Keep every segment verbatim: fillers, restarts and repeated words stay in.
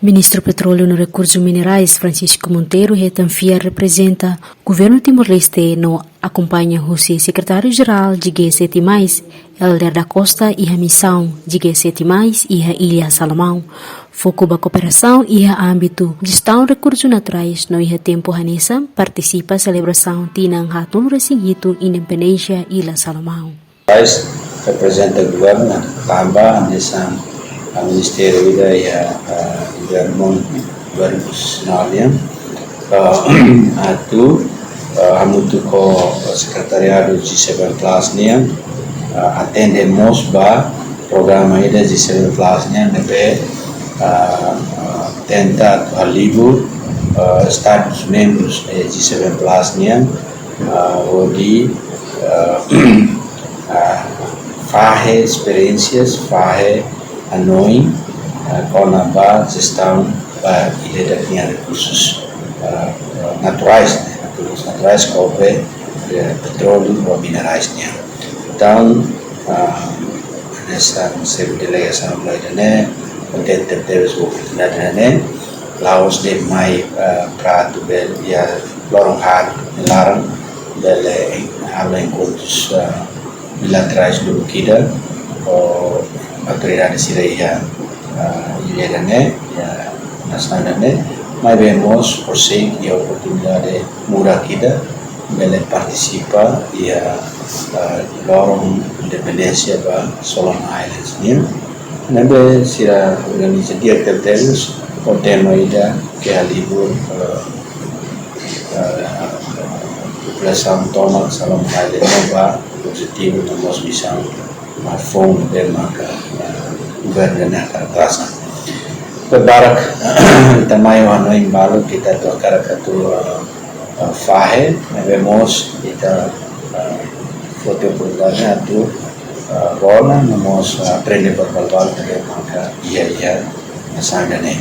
Ministru Petróleu no Rekursu Minerais, Francisco Monteiro, hetan fiar reprezenta Governu Timor-Leste no akompaña husi Sekretáriu Jerál G sete mais, Helder da Costa, iha misaun G sete mais iha Ilha Salomão. Foku ba kooperasaun iha ámbitu jestaun rekursu naturais no iha tempu hanesan partisipa selebrasaun tinan haatnulu-resin-hitu independénsia Ilha Salomão. Rais reprezenta governu, tanba hanesan ministériu ida iha, ah, governu, governu nasionál nian, ah, atu, ah, hamutuk ho sekretariadu G seven plus nian, ah, atende mós ba programa ida G seven plus nian ne'ebé, ah, ah, tenta atu halibur, ah, Estadus membrus, eh, G seven plus nian, ah, hodi, ah, ah, fahe esperiénsias, fahe hanoin, ah, kona-ba jestaun ba ida-idak nia rekursus, ah, ah, naturais, ne'e, rekursus naturais, kopre, eh, petróleu no minerais nian. Entaun, ah, hanesan xefe delegasaun ida-ne'e, kontente tebes ho oportunidade ida-ne'e, la'ós de'it mai, ah, para atu bele iha loron haat nia laran, bele halo enkontrus, ah, bilaterais lubuk ida ho autoridade sira iha, ah, ilha ida-ne'e, iha nasaun ida-ne'e, maibé mós prosegi iha oportunidade murak ida, bele partisipa iha, ah, loron independénsia ba Solomon Islands nian. Ne'ebé sira organiza di'ak tebetebes ho tema ida ke halibur, ah, ah, populasaun tomak Solomon Islands nian ba objetivu no mós misaun, ah, foun ne'ebé maka, ah, governu ne'e hakarak trasa. Ne'ebé barak ita mai ho hanoin balu, ita atu hakarak atu, ah, ah, fahe, ne'ebé mós ita, ah, foti oportunidade atu, ah, rona no mós, ah, aprende buat balu ne'ebé maka iha, iha nasaun ida-ne'e.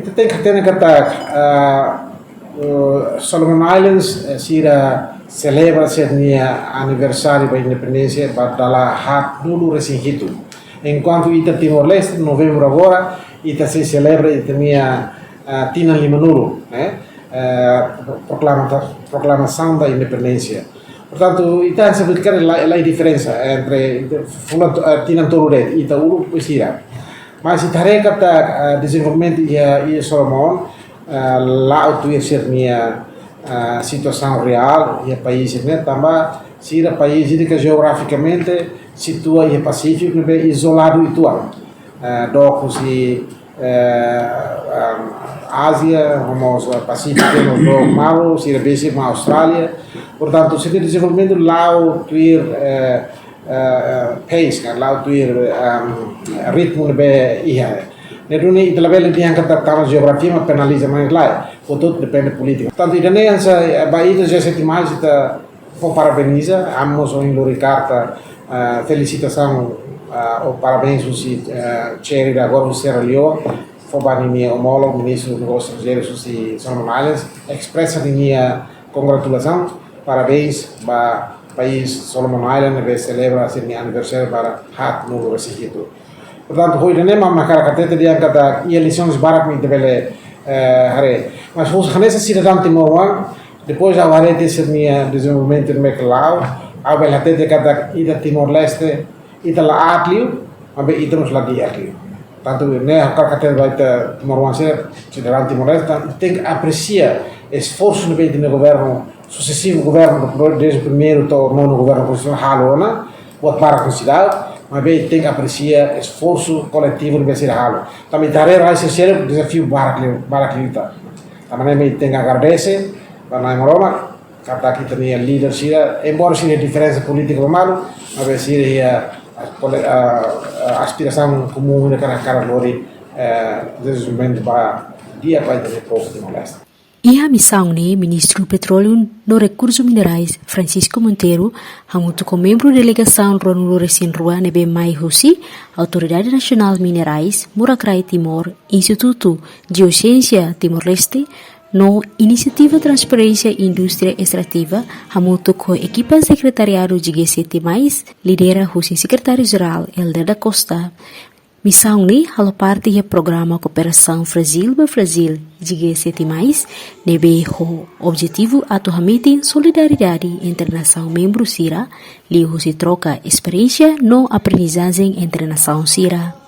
Ita tenke hatene katak, ah, eh, Solomon Islands, eh, sira selebra sira-nia aniversáriu ba independénsia ba dala haatnulu-resin-hitu. Enkuantu ita Timor-Leste, novembru agora, ita sei selebra ita-nia, ah, tinan limanulu, eh, eh, proklama-, proklamasaun da independénsia. Portantu, ita hanesan buat ida la, la diferensa entre fulan to-, eh, tinan tolu de'it, ita uluk depois sira. Mas ita haree katak, ah, dezenvolvimentu iha, iha Solomon, ah, la'o tuir sira-nia, ah, situasaun reál iha país ne'e, tanba sira país ida ke jeografikamente situa iha Pasífiku ne'ebé izoladu uitoan. Ah, dook husi, eh, ah, Ázia, no mós, eh, Pasífiku, no dook malu, sira besik mai Austrália. Portantu, sira-nia dezenvolvimentu la'o tuir, eh, eh, pace, ka, la'o tuir, ehm, ritmu ne'ebé iha. Ne'e duni ita labele dehan katak tanba jeografia mak penaliza, mas lae, hotu-hotu depende polítika. Portantu, ida-ne'e hanesan, eh, ba ita G sete mais ita fó parabeniza, ami mós ohin lori karta, eh, felisitasaun, eh, ou parabéns husi, eh, Thierry da agora husi Sierra Leone, fó ba ninia omólogu, ministru negósius estranjeirus husi Solomon Islands, espresa ninia kongratulasaun, parabéns ba país Solomon Islands ne'ebé selebra sira-nia aniversáriu ba dala haatnulu-resin-hitu. Portantu, ho ida-ne'e mak ha'u hakarak hatete dehan katak iha lisaun barak mak ita bele, eh, haree. Mas husi hanesan sidadaun timoroan, depois ha'u haree tiha sira-nia dezenvolvimentu ne'ebé ke la'o, ha'u bele hatete katak ita Timor-Leste, ita la aat liu, maibé ita mós la di'ak liu. Portantu, ne'e ha'u hakarak hatete ba ita timoroan sira, sidadaun Timor-Leste, ita tenke apresia esforsu ne'ebé ita-nia governu, susesivu governu, desde primeiru to'o nonu governu konstitusionál halo ona, buat barak no seidauk, maibé ita tenke apresia esforsu koletivu ne'ebé sira halo. Tanba ita haree rai sira seluk dezafiu barak liu, barak liután. Tanba ne'e ita tenke agradese ba Na'i Maromak, katak ita-nia líder sira, embora sira iha diferensa polítika ba malu, maibé sira iha, ah, kole-, ah, ah, aspirasaun komún ida katak hakarak lori, eh, dezenvolvimentu ba di'ak ba ita-nia povu Timor-Leste. Iha misaun ne'e, Ministru Petróleu no Rekursu Minerais, Francisco Monteiro, hamutuk ho membru delegasaun ruanulu-resin-rua ne'ebé mai husi Autoridade Nasionál Minerais, Murak Rai Timor, Institutu Jeosiénsia Timor-Leste, no Inisiativa Transferénsia Indústria Estrativa, hamutuk ho ekipa Sekretariadu G sete mais, lidera husi Sekretáriu Jerál Helder da Costa. Misaun ne'e halo parte iha programa kooperasaun Brazil ba Brazil, G S T mais, ne'ebé ho objetivu atu hametin solidariedade entre nasaun membru sira, liuhusi troka esperiénsia no aprendizajen entre nasaun sira.